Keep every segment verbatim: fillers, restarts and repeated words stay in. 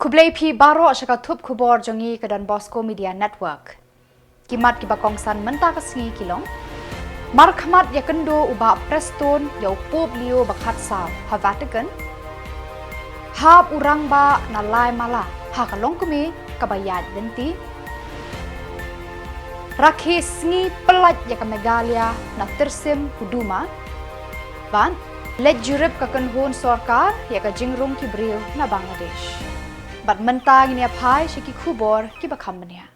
Khublei phi baroh sha ka thup khubor jong ngi ka Don Bosco Media Network. Ki mat kiba kongsan mynta ka sngi ki long: Markhmat ïakynduh u Bah Prestone ïa u Pope Leo ba khatsaw ha Vatican. Hap u rangbah na Laimala ha ka longkmie kaba ïaid lynti. Rakhe sngi pyllait ïa ka Meghalaya na tyrsim u Duma. Bad leit jurip ka kynhun sorkar ïa ka jingrung ki briew na Bangladesh. Bad mynta ngin ïa phai sha ki khubor kiba kham bniah.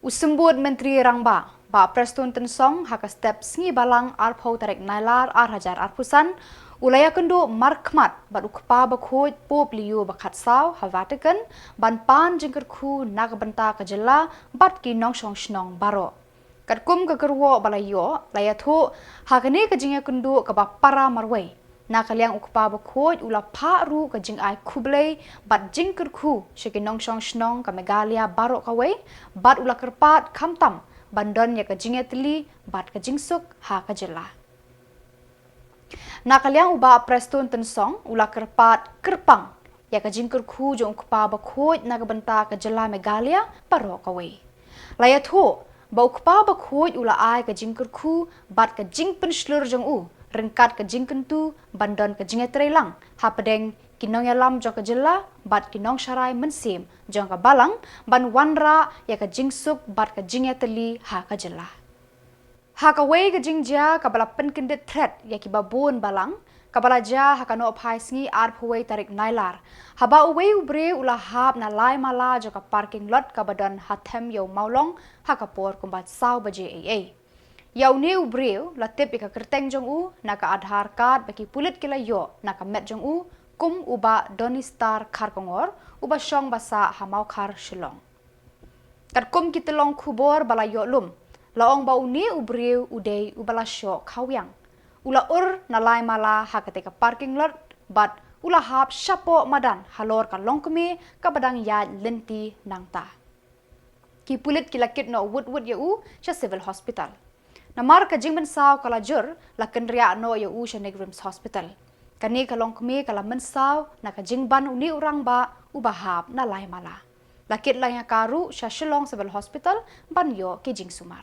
U Symbud Myntri Rangbah Bah Prestone Tynsong ha ka step sngi Balang arphew tarik Nailar ar hajar arphew san u la ïakynduh markhmat bad u Kpa Bakhuid Pope Leo ba khatsaw ha Vatican ban pan jingkyrkhu na ka bynta ka jylla bad ki nongshong shnong baroh. Katkum ka kyrwoh ba la ïoh, la ïathuh ha kane ka jingïakynduh kaba para marwei, na ka liang u Kpa Bakhuid u la phah ruh ka jingai khublei bad jingkyrkhu sha ki nongshong shnong ka Meghalaya baroh kawei, bad u la kyrpad khamtam ban don ïa ka jingïatylli bad ka jingsuk ha ka jylla. Na ka liang u Bah Prestone Tynsong u la kyrpad kyrpang ïa ka jingkyrkhu jong u Kpa Bakhuid na ka bynta ka jylla Meghalaya baroh kawei. La ïathuh ba u Kpa Bakhuid u la ai ka jingkyrkhu bad ka jingpynshlur jong u ryngkat ka jingkyntu ban don ka jingïatreilang hapdeng ki nongïalam jong ka jylla bad ki nongsharai mynsiem jong ka Balang ban wanrah ïa ka jingsuk bad ka jingïatylli ha ka jylla. Ha kawei ka jingjia kaba la pynkyndit thret ïa kiba bun balang, kaba la jia ha ka nohphai sngi arphew wei tarik Nailar, haba uwei u briew u la hap na Laimala jong ka parking lot kaba don ha them ïa u Mawlong ha ka por kumba saw baje eiei. Ïa une u briew la tip ïa ka kyrteng jong u na ka Aadhaar card ba ki pulit ki la ïoh na ka met jong u kum u Bah Donistar Kharkongor, uba shong ba sah ha Mawkhar, Shillong. Katkum ki tyllong khubor ba la ïoh lum, la ong ba une u briew u dei uba la shoh khawiang. U la ur na Laimala ha kata ka parking lot bad u la hap shapoh madan halor ka longkmie kaba dang ïaid lynti nangta. Ki pulit ki la kit noh wut wut ïa u sha Civil Hospital. Namar ka jingmynsaw ka la jur, la kynriah noh ïa u sha NEIGRIHMS Hospital. Kane ka longkmie ka la mynsaw na ka jingban une u rangbah uba hap na Laimala. La kit lang ïa ka ruh sha Shillong Civil Hospital ban ïoh ki jingsumar.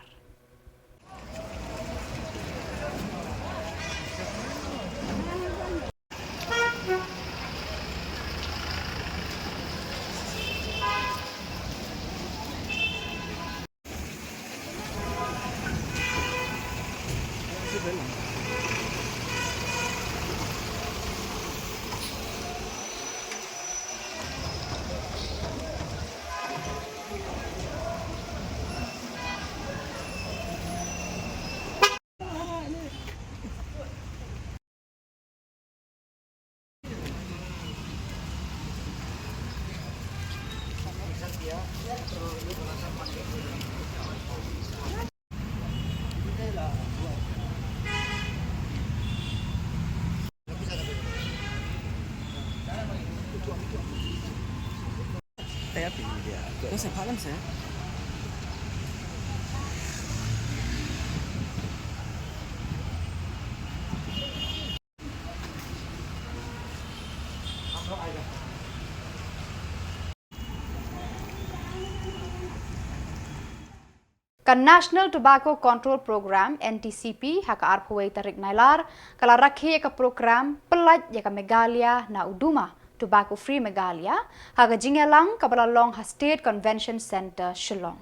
Ka National Tobacco Control Programme, N T C P, ha ka arphew wei tarik Nailar, ka la rakhe ïa ka program pyllait ïa ka Meghalaya na u Duma, Tobacco Free Meghalaya, ha ka jingïalang kaba la long ha State Convention Centre, Shillong.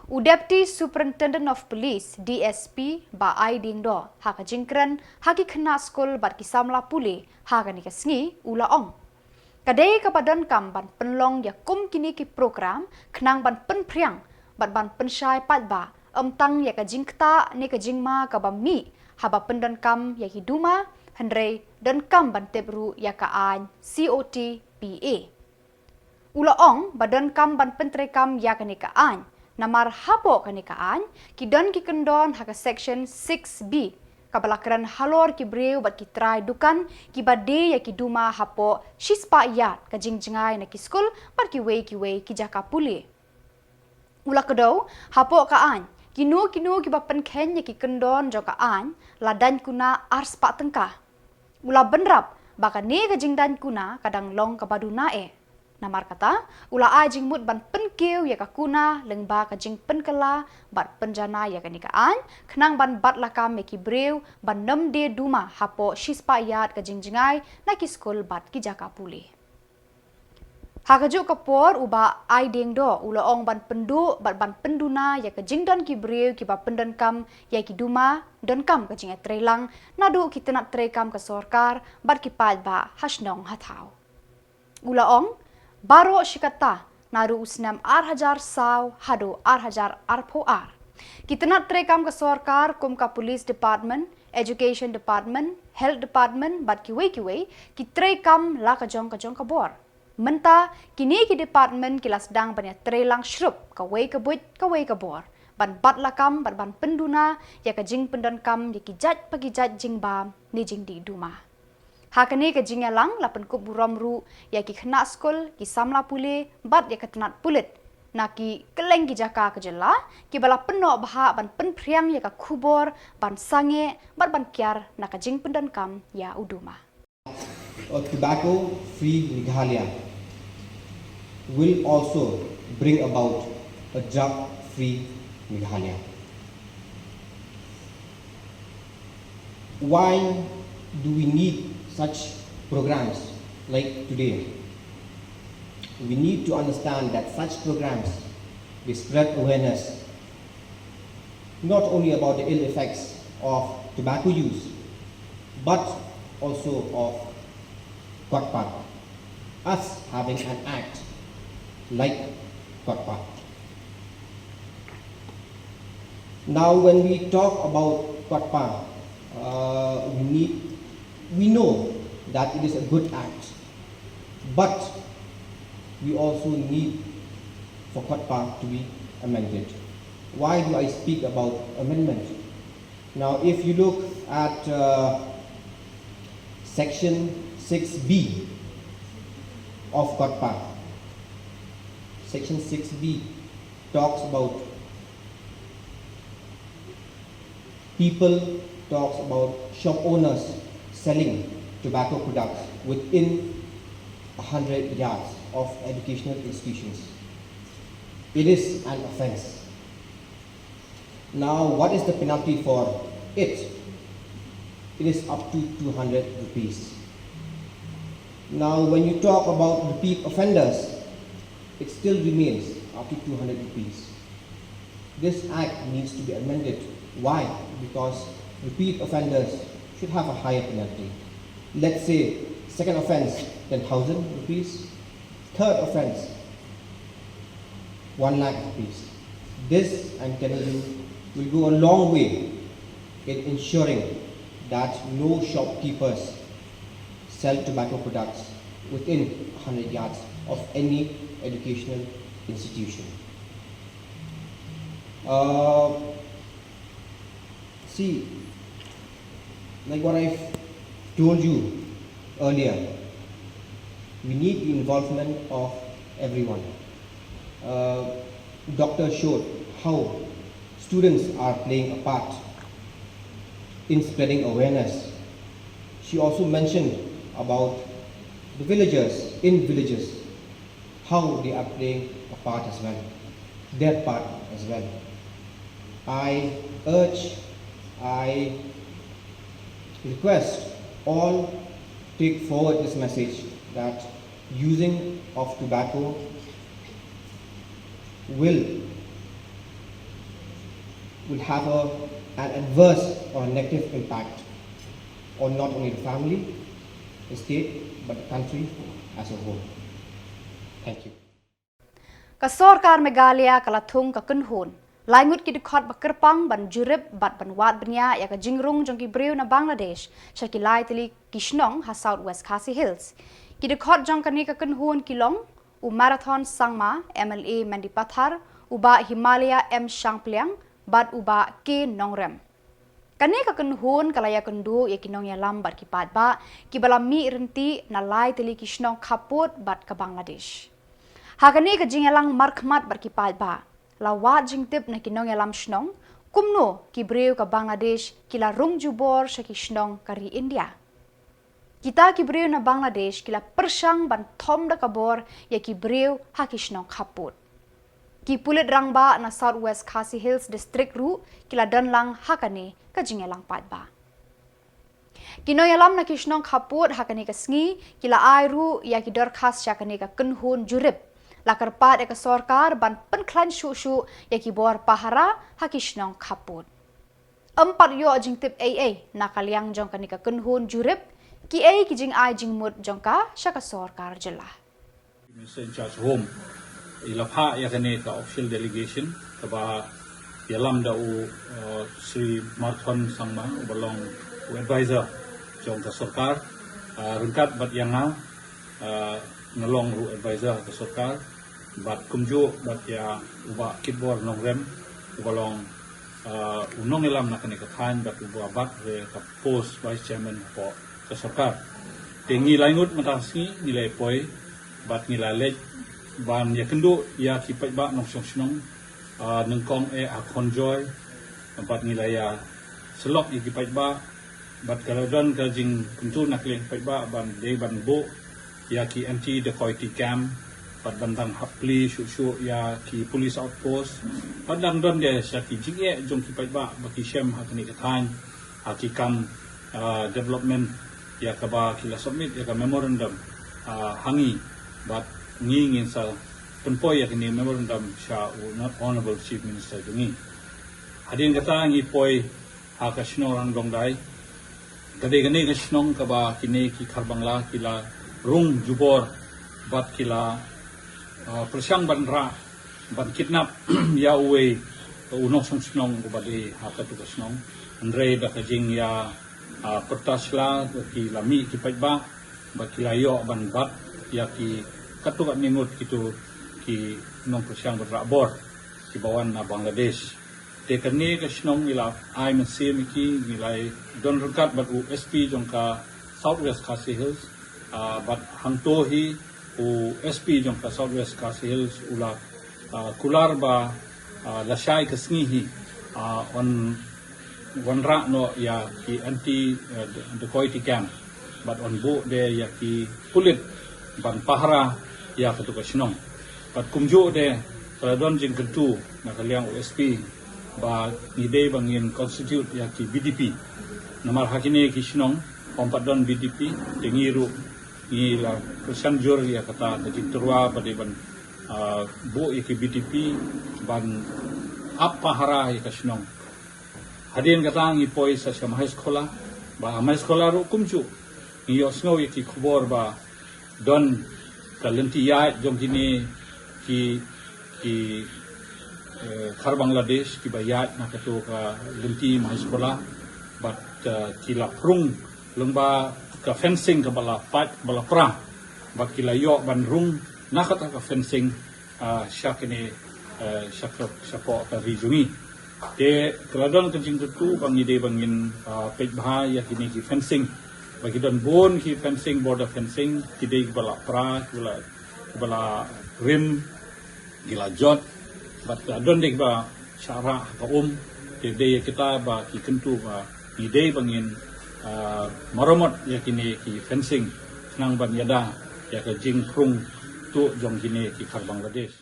U Deputy Superintendent of Police, D S P, Bah I Diengdoh, ha ka jingkren ha ki khynnah skul bad ki samla pule ha kane ka sngi, u la ong: Ka dei kaba donkam ban pynlong ïa kum kine ki program khnang ban pynphriang bad ban pynshai paidbah, ym tang ïa ka jingktah ne ka jingma kaba mih haba pyndonkam ïa ki duma, hynrei donkam ban tip ruh ïa ka aiñ C O T P A. U la ong ba donkam ban pyntreikam ïa kane ka aiñ, namar hapoh kane ka aiñ ki don ki kyndon ha ka Section six B, kaba la kren halor ki briew bad ki trai dukan kiba die ïa ki duma hapoh shispah ïaid ka jingjngai na ki skul bad kiwei kiwei ki jaka pule. U la kdew, hapoh ka aiñ, kino kino kiba pynkheiñ ïa ki kyndon jong ka aiñ la daiñ kuna arspah tyngka. U la bynrap ba kane ka jingdaiñ kuna ka dang long kaba duna eh. Namar kata, u la ai jingmut ban pynkiew ïa ka kuna lyngba ka jingpynkylla bad pynjanai ïa kane ka aiñ, khnang ban bat lakam ïa ki briew ban nym die duma hapoh shispah ïaid ka jingjngai na ki skul bad ki jaka pule. Ha kajuh ka por, u Bah Ai Dieng Doh u la ong ban pynduh bad ban pynduna ïa ka jingdon ki briew kiba pyndonkam ïa ki duma, donkam ka jingïatreilang naduh ki tnat treikam ka sorkar bad ki paidbah ha shnong ha thaw. U la ong, baroh shi katta, naduh u snem ar hajar saw haduh ar hajar arphew ar, ki tnat treikam ka sorkar kum ka Police Department, Education Department, Health Department bad kiwei kiwei, ki treikam la ka jong ka jong ka bor. Mynta, kine ki department ki la sdang ban ïatreilang shrup kawei ka buit kawei ka bor, ban bat lakam bad ban pynduna ïa ka jingpyndonkam ïa ki jait pa ki jait jingbam ne jingdih duma. Ha kane ka jingïalang la pynkup burom ruh ïa ki khynnah skul, ki samla pule bad ïa ka tnat pulit na ki kylleng ki jaka ka jylla, kiba la pynnoh bha ban pynphriang ïa ka khubor ban sangeh bad ban kiar na ka jingpyndonkam ïa u duma. A tobacco-free Meghalaya will also bring about a drug-free Meghalaya. Why do we need such programs like today? We need to understand that such programs, they spread awareness not only about the ill effects of tobacco use, but also of COTPA, us having an act like COTPA. Now, when we talk about COTPA, uh, we need, we know that it is a good act, but we also need for COTPA to be amended. Why do I speak about amendment? Now, if you look at uh, section six B of COTPA, section six B talks about people, talks about shop owners selling tobacco products within a hundred yards of educational institutions. It is an offense. Now, what is the penalty for it? It is up to two hundred rupees. Now, when you talk about repeat offenders, it still remains up to two hundred rupees. This act needs to be amended. Why? Because repeat offenders should have a higher penalty. Let's say, second offense, ten thousand rupees. Third offense, one lakh rupees. This, I'm telling you, will go a long way in ensuring that no shopkeepers sell tobacco products within a hundred yards of any educational institution. Uh, see, like what I've told you earlier, we need the involvement of everyone. Uh, doctor showed how students are playing a part in spreading awareness. She also mentioned about the villagers in villages, how they are playing a part as well, their part as well. I urge, I request all take forward this message that using of tobacco will will have a, an adverse or negative impact on not only the family, the state, but the country as a whole. Thank you. Ka sorkar Meghalaya ka la thung ka kynhun lai ngut ki dkhot ba kyrpang ban jurip bad ban wad bniah ïa ka jingrung jong ki briew na Bangladesh sha ki lai tylli ki shnong ha South West Khasi Hills. Ki dkhot jong kane ka kynhun ki long u Marathon Sangma, M L A Mendipathar, u Bah Himalaya M Shangpliang bad u Bah K Nongrem. Kane ka kynhun ka la ïakynduh ïa ki nongïalam bad ki paidbah kiba la mih ryntih na lai tylli ki shnong khappud bad ka Bangladesh. Ha kane ka jingïalang markhmat bad ki paidbah, la wad jingtip na ki nongïalam shnong kumno ki briew ka Bangladesh ki la rung jubor sha ki shnong ka ri India. Kita ki briew na Bangladesh ki la pyrshang ban thom da ka bor ïa ki briew ha ki shnong khappud. Ki pulit rangbah na South West Khasi Hills District ruh ki la don lang ha kane ka jingïalang paidbah. Ki nongïalam na ki shnong khappud ha kane ka sngi ki la ai ruh ïa ki dorkhas sha kane ka kynhun jurip, la kyrpad ïa ka sorkar ban pynkhlaiñ shuh shuh ïa ki bor pahara ha ki shnong khappud. Ym pat ïoh jingtip ei ei na ka liang jong kane ka kynhun jurip kiei ki jingai jingmut jong ka sha ka sorkar jylla. Minister in charge Home i la phah ïa kane ka official delegation kaba ïalam da u, uh, Sri Marthon Sangma uba long u advisor jong ka sorkar, uh, ryngkat bad ïa nga, uh, nga long ruh advisor ka sorkar, bad kumjuh bad ïa u Bah Kitbor Nongrem uba long, uh, u nongïalam na kane ka thaiñ bad uba bat re ka post vice chairman hapoh ka sorkar. Te ngi lai ngut mynta sngi ngi la poi bad ngi la leit ban ïakynduh ïa ki paidbah nongshong shnong, ah, nyngkong eh ha Khonjoy, bad ngi la ïa syllok ïa ki paidbah, bad ka la don ka jingkyntu na ka liang paidbah ban dei ban buh ïa ki anti dacoity camp, bad ban dang hap plie shuh shuh ïa ki police outpost, bad dang don de sha ki jingeh jong ki paidbah ba ki shem ha kane ka thaiñ ha ki kam, ah, development ïa kaba ki la submit ïa ka memorandum, ah, ha ngi, bad ngi ngin sa pynpoi ïa kane memorandum sha u Honorable Chief Minister jong ngi. Hadien kata ngi poi ha ka shnong Rangdongdai. Ka dei kane ka shnong kaba kine ki Khar Bangla ki la rung jubor bad ki la, ah, pyrshang ban rah ban kidnap ïa uwei u nongshong shnong uba dei ha katu ka shnong. Hynrei da ka jingïa, ah, pyrta sla ki la mih ki paidbah bad ki la ïoh ban bat ïa ki katto katne ngut kitu ki nongpyrshang ban rah bor kiba wan na Bangladesh. Te kane ka shnong ngi la ai mynsiem ïa ki, ngi la don ryngkat bad u S P jong ka South West Khasi Hills, ah, bad hangto hi u S P jong ka South West Khasi Hills u la, ah, kular ba, ah, lashai ka sngi hi, ah, yn wanrah noh ïa ki anti, ah, dacoity camp bad yn buh de ïa ki pulit ban pahara ïa katu ka shnong. Bad kumjuh de ka la don jingkyntu na ka liang u S P ba ngi dei ba ngin constitute ïa ki B D P. Namar ha kine ki shnong ym pat don B D P, te ngi ruh ngi la kyrshan jur ïa kata ka jingtyrwa ba dei ban, ah, buh ïa ki B D P ban ap pahara ïa ka shnong. Hadien kata ngi poi sa sha Mahesh Khola, ba ha Mahesh Khola ruh kumjuh ngi ïohsngew ïa ki khubor ba don ka lynti ïaid jong kine ki, ki, eh, Khar Bangladesh kiba ïaid na katu ka lynti Mahesh Khola, bad, eh, ki la phrung lyngba ka fencing kaba la pait, kaba la pra, bad ki la ïoh ban rung na kata ka fencing, ah, sha kine, eh, sha ka, shapoh ka ri jong ngi. Te ka la don ka jingkyntu ba ngi dei ba ngin, ah, peit bha ïa kine ki fencing. Ba ki don bun ki fencing, border fencing, ki dei kiba la pra, kiba la, kiba la rim, ki la jot, bad ka la don de kiba shah rah ha ka um, te dei ïa kita ba ki kyntu ba ngi dei ba ngin, ah, maramot ïa kine ki fencing khnang ban ïada ïa ka jingphrung tuh jong kine ki Khar Bangladesh.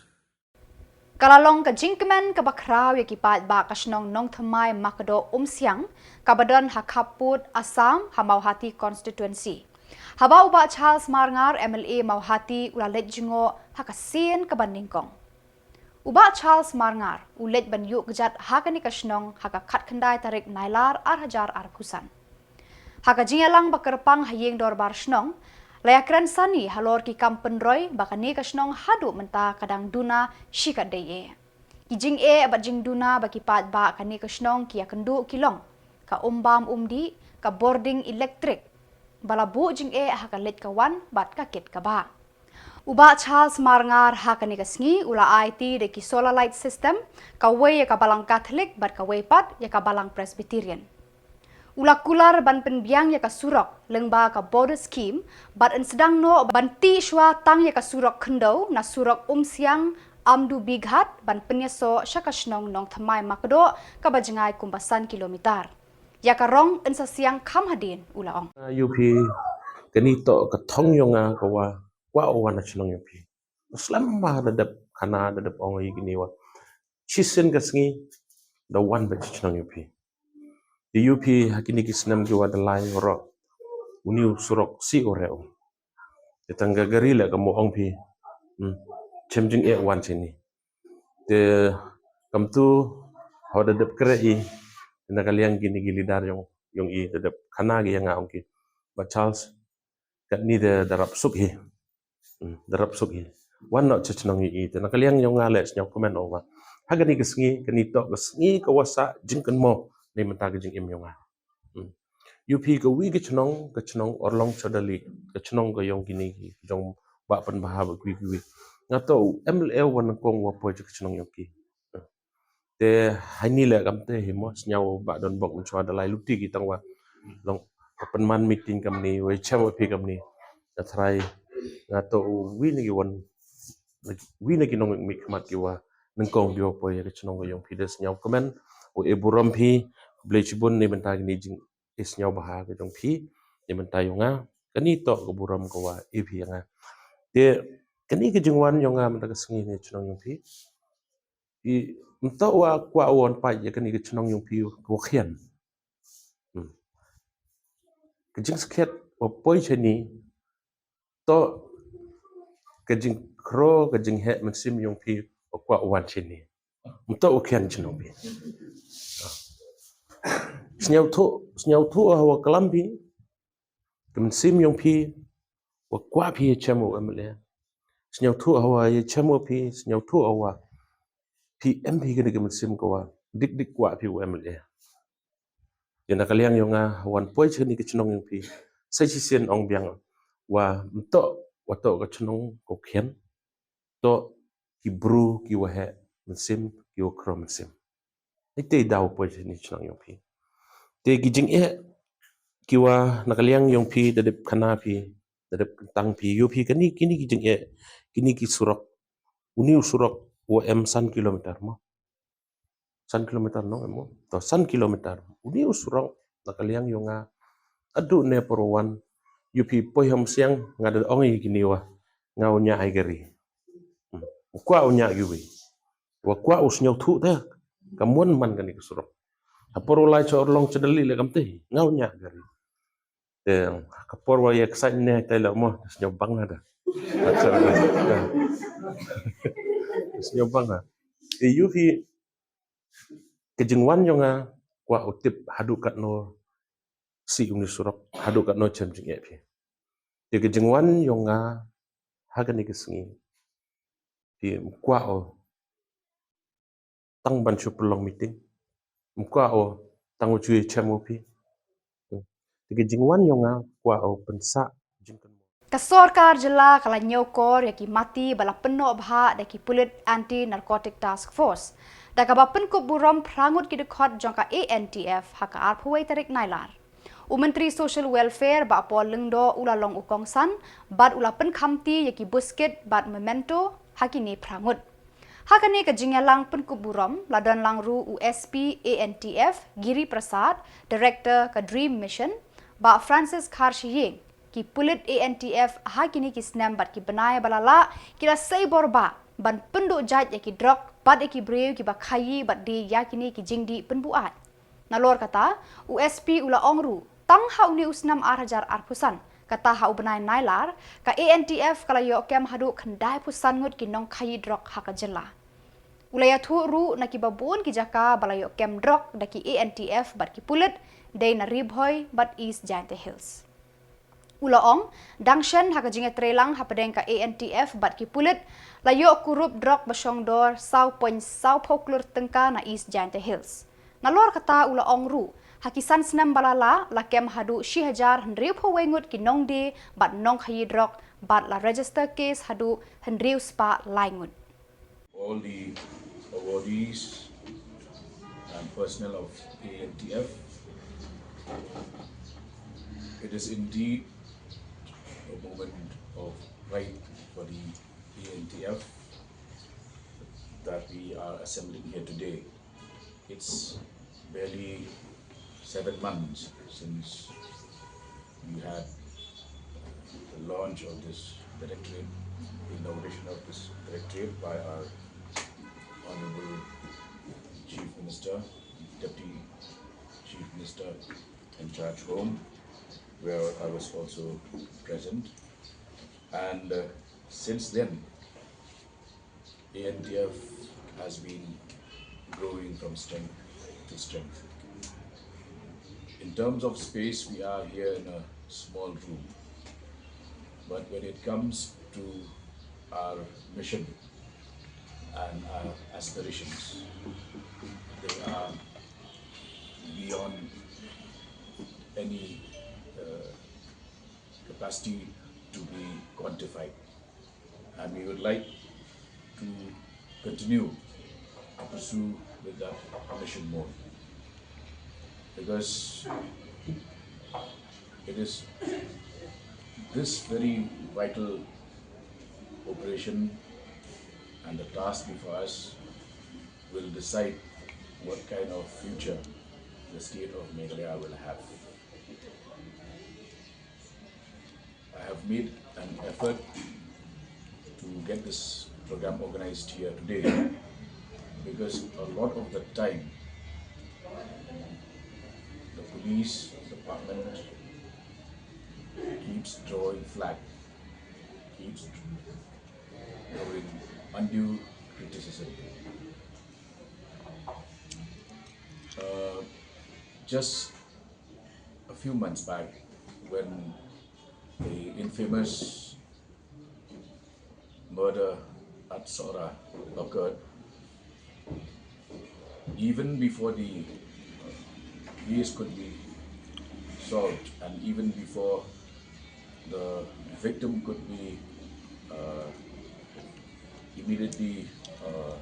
Ka la long ka jingkmen kaba khraw ïa ki paidbah ka shnong Nongthymmai Makdoh Umsiang, kaba don ha khappud Assam, ha Mawhati constituency. Haba u Bah Charles Marngar, M L A Mawhati, u la leit jngoh ha ka sien kaba nyngkong. U Bah Charles Marngar u leit ban ïuh kjat ha kane ka shnong ha ka khatkhyndai tarik Nailar ar hajar arphew san. Ha ka jingïalang ba kyrpang ha ïing dorbar shnong, la ïakren sani halor ki kam pynroi ba kane ka shnong haduh mynta ka dang duna shikatdei eh. Ki jingeh bad jingduna ba ki paidbah kane ka shnong ki ïakynduh ki long ka um bam um dih, ka bording elektrik, ba la buh jingeh ha ka leit ka wan bad ka kit ka bah. U Bah Charles Marngar ha kane ka sngi u la aiti da ki solar light system, kawei ïa ka balang Katholik bad kawei pat ïa ka balang Presbyterian. U la kular ban pynbiang ïa ka surok lyngba ka border scheme, bad yn sdang noh ban tih shuwa tang ïa ka surok khyndew na surok Umsiang Amdu Bighat ban pynïasoh sha ka shnong Nongthymmai Makdoh kaba jngai kumba san kilometer. Ïa ka rong yn sa siang kham hadien, u la ong. U P Kani to ka thong yong nga ka wa, wa wa na chnong yong phi. Slem ma da dep khana da dep ong i kini wa. Chisien ka sngi da wan ba chnong yong phi. Di yu phi ha kini ki snem ki wa da lai ro. Uni u surok si o reo. Te tang ka gari le ka mo ong phi. Hmm. Chem jing e wan chini. Te kam tu hawa da dep kre i na ka liang kini ki leader yong yong i da dep khana ki yong nga ong ki. Ba Charles kat ni da darap suk hi. Hmm, darap suk hi. Wan no cha chnong i te na ka liang yong nga le snyau comment over. Ha kani ka sngi kani to ka sngi ka wasa jingkan mo ni mynta ka jingim yong nga. Hmm. Yu phi ka wi ka chnong ka chnong Orlong Chodali ka chnong ka yong kini ki jong ba pan baha ba kwi kwi. Nga to M L A wan kong wa poi ka chnong yong ki. Te haini le kam te hi mo snyau ba don bok mun chwa da lai luti ki tang wa. Long ka pynman meeting kam ni wa chem wa phi kam ni. Ka thrai nga to u wi na ki wan wi na ki nong mi khmat ki wa nang kong ki wa poi ka chnong ka yong phi de snyau comment u e burom phi. Blei chibun ni mynta ki ni jing e snyau baha ka jong phi ni mynta yong nga. Kani to ka burom ka wa e phi nga. Te kani ka jingwan yong nga mynta ka sngi ni chnong yong phi. I mto wa kwa won pa ya kani ka chnong yong phi ko khian. Hmm. Ka jingskhet wa poi chani to ka jingkro ka jinghe mynsiem yong phi wa kwa wan chani. Mto wa khian chnong phi. Snyau thu snyau thu wa kalam phi. Ka mynsiem yong phi wa kwa phi ya chem wa M L A. Snyau thu hawa ya chem wa phi snyau thu hawa phi em phi kani ka mynsiem ka wa dik dik kwa phi wa M L A. Ya na ka liang yong nga wan poi chani ka chnong yong phi. Sa chi sien ong biang wa mto wa to ka chnong ko khian. To ki bru ki wa he mynsiem ki wa kro mynsiem. Ni te daw poi ni chnong yong phi. Te ki jing e ki wa na ka liang yong phi da dep khana phi da dep tang phi yu phi kani kini ki jing e kini ki surok. Uni u surok wa em san kilometer mo. San kilometer no em mo. To san kilometer. Uni u surok na ka liang yong nga. Adu ne poro wan yu phi poi ham siang nga da ong i kini wa. Nga u nya ai gari. Hmm. Kwa u nya gi wi. Wa kwa u snyau thu te ka mon man kani ka surok. Ha por u lai cha Orlong Chodali le kam te nga u nya gari. Te ka por wa ya ksa ne te le mo snyau bang na da. Snyau bang na. Te yu phi ka jingwan yong nga kwa u tip hadu kat no si uni surok hadu kat no chem jing e phi. Te ka jingwan yong nga ha kani ka sngi. Phi mkwa o tang ban shu pynlong meeting. Mkwa o tang u chui chem u phi. Te ka jingwan yong nga kwa o pynsa jingkynmaw. Ka sorkar jylla ka la ñiewkor ya ki mati ba la pynnoh bha da ki pulit Anti Narcotic Task Force. Da kaba pynkup burom phra ngut ki dkhot jong ka A N T F ha ka arphew wei tarik Nailar. U Myntri Social Welfare Bah Paul Lyngdoh u la long u kongsan bad u la pynkhamti ya ki buskit bad memento ha kine phra ngut. Ha kane ka jingïalang pynkup burom la don lang ruh u S P A N T F Giri Prasad, Director ka Dream Mission, Bah Francis Kharshiing. Ki pulit A N T F ha kine ki snem bad ki bnai ba la lah ki la sei bor ba ban pynduh jait ya ki drok bad ya ki briew kiba khaïi bad die ya kine ki jingdih pynbuaid. Nalor kata, u S P u la ong ruh, tang ha une u snem ar hajar arphew san, kata ha u bnai Nailar, ka A N T F ka la ïoh kem haduh khyndaiphew san ngut ki nongkhaïi drok ha ka jylla. U la ïathuh ruh na kiba bun ki jaka ba la ïoh kem drok da ki A N T F bad ki pulit, dei na Ri Bhoi bad East Jaintia Hills. U la ong, dang shen ha ka jingïatreilang hapdeng ka A N T F bad ki pulit, la ïoh kurup drok ba shong dor saw point saw phew klur tyngka na East Jaintia Hills. Nalor kata u la ong ruh, ha ki san snem ba la lah, la kem haduh shi hajar hynriewphew wei ngut ki nongdie bad nongkhaïi drok bad la register case haduh hynriew spah lai ngut. All the awardees and personnel of A N T F. It is indeed a moment of pride for the A N T F that we are assembling here today. It's barely seven months since we had launch of this directorate, inauguration of this directorate by our Honorable Chief Minister, Deputy Chief Minister in charge Home, where I was also present. And uh, since then, A N T F has been growing from strength to strength. In terms of space, we are here in a small room. But when it comes to our mission and our aspirations, they are beyond any uh, capacity to be quantified. And we would like to continue to pursue with that mission more. Because it is this very vital operation and the task before us will decide what kind of future the state of Meghalaya will have. I have made an effort to get this program organized here today because a lot of the time the police department keeps drawing flag, keeps drawing undue criticism. Uh, just a few months back, when the infamous murder at Sohra occurred, even before the case could be solved and even before the victim could be uh, immediately uh,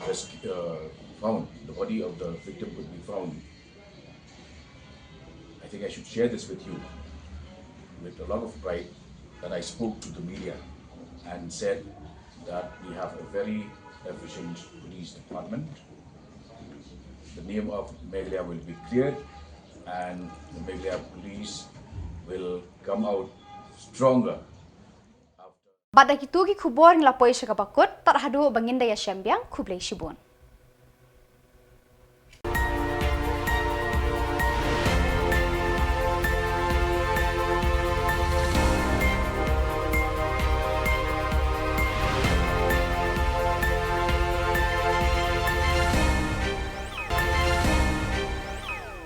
rescue, uh, found, the body of the victim could be found. I think I should share this with you with a lot of pride that I spoke to the media and said that we have a very efficient police department. The name of Meghalaya will be cleared and the Meghalaya police will come out stronger. Bad da kitu ki khubor ngi la poi sha kaba kut, tad haduh ba ngin da ïashem biang, khublei shibun.